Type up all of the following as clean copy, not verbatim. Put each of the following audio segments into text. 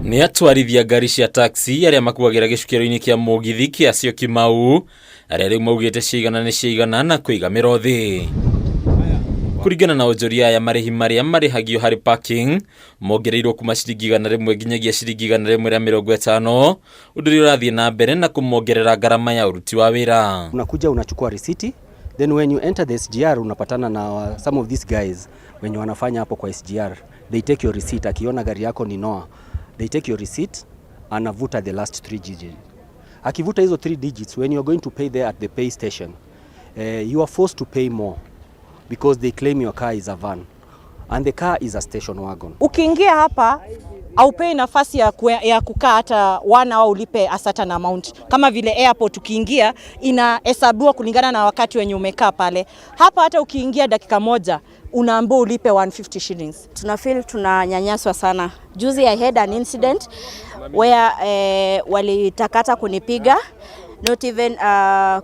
Nĩ atwarithia ngari cia taxi arĩa makuagĩra gĩcukĩro-inĩ kĩa mũgithi kĩa Syokimau arĩa rĩu maugĩte ciigana nĩ ciigana na kũiga mĩro thĩ. Kũringana na onjoria aya, marĩhi marĩa marĩhagio harĩ parking mongereirwo kuma ciringi 100 nginyagia ciringi 150, ũndũ ũrĩa ũrathiĩ na mbere na kũmongerera ngarama ya ũruti wa wĩra. Unakuja unachukua risiti, then when you enter the SGR unapatana na some of these guys wenye wanafanya hapo kwa SGR. They take your receipt, akiona gari yako ni Noah, they take your receipt, anavuta the last three digits. Akivuta hizo three digits, when you are going to pay there at the pay station, you are forced to pay more because they claim your car is a van and the car is a station wagon. Ukiingia hapa haupei nafasi ya kukaa hata 1 hour ulipe a certain amount. Kama vile airport ukiingia inahesabiwa kulingana na wakati wenye umekaa pale. Hapa hata ukiingia dakika moja unaambiwa ulipe 150 shillings. Tuna feel tunanyanyaswa sana. Juzi I had an incident where walitaka kunipiga, not even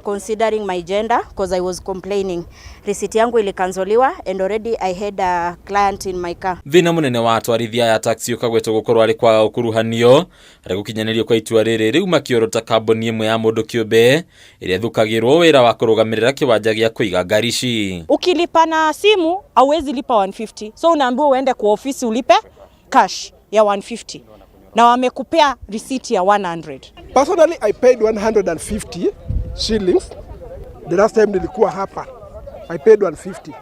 considering my gender, because I was complaining. Receipt yangu ilikansoliwa and already I had a client in my car. Thĩna mũnene wa atwarithia aya taxi ũkagwetwo gũkorwo arĩ kwaga ũkuruhanio harĩ gũkinyanĩrio kwa itua rĩrĩ, rĩu makĩorota kambuni ĩmwe ya mũndũ kĩũmbe ĩrĩa ĩthukagĩrwo wĩra wa kũrũgamĩrĩra kĩwanja gĩa kũiga ngari ici. Ukilipa na simu hauwezi lipa 150, so unaambiwa uende kwa ofisi ulipe cash ya 150 na wamekupea receipt ya 100. Personally, I paid 150 shillings. The last time nilikuwa hapa, I paid 150.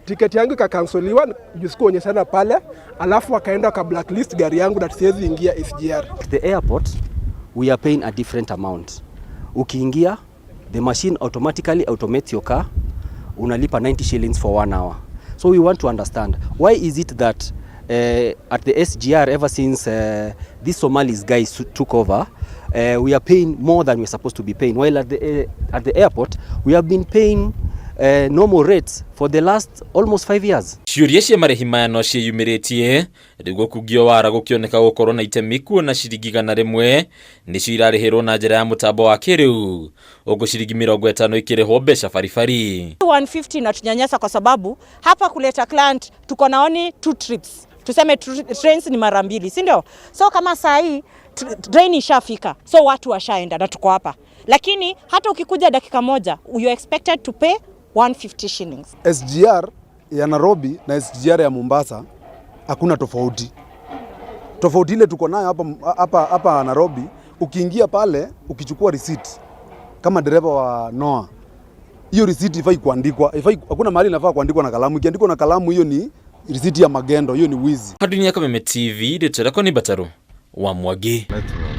Tiketi yangu ikakansoliwa juu sikuonyeshana pale, alafu wakaenda waka blacklist gari yangu na siwezi ingia SGR. At the airport we are paying a different amount. Ukiingia, the machine automatically automates your car, unalipa 90 shillings for one hour. So we want to understand why is it that at the SGR, ever since these Somalis guys took over, we are paying more than we're supposed to be paying, while at the airport we have been paying normal rates for the last almost 5 years. Ciũria cia marĩhi maya no ciĩyumĩrĩtie rĩu, gũkungio wara gũkĩoneka gũkorwo na itemi, kuona ciringi 100 nĩcio irarĩhĩrwo na njĩra ya mũtambo wa kĩrĩu, ũguo ciringi 50 ikĩrĩhwo mbeca baribari. 150 inatunyanyasa kwa sababu hapa kuleta client tuko na only two trips, tuseme trains ni mara mbili, si ndio? So kama saa hii train ishafika, so watu washaenda na tuko hapa, lakini hata ukikuja dakika moja you are expected to pay 150 shillings. SGR ya Nairobi na SGR ya Mombasa hakuna tofauti. Tofauti ile tuko nayo hapa hapa hapa Nairobi, ukiingia pale ukichukua receipt kama dereva wa Noah, hiyo receipt ifai kuandikwa, ifai, hakuna mahali inafaa kuandikwa na kalamu. Ikiandikwa na kalamu, hiyo ni receipt ya magendo, hiyo ni wizi. Hadinia Kameme TV, rĩtwa rĩakwa nĩ Mbataru wa Mwangi. Let's roll.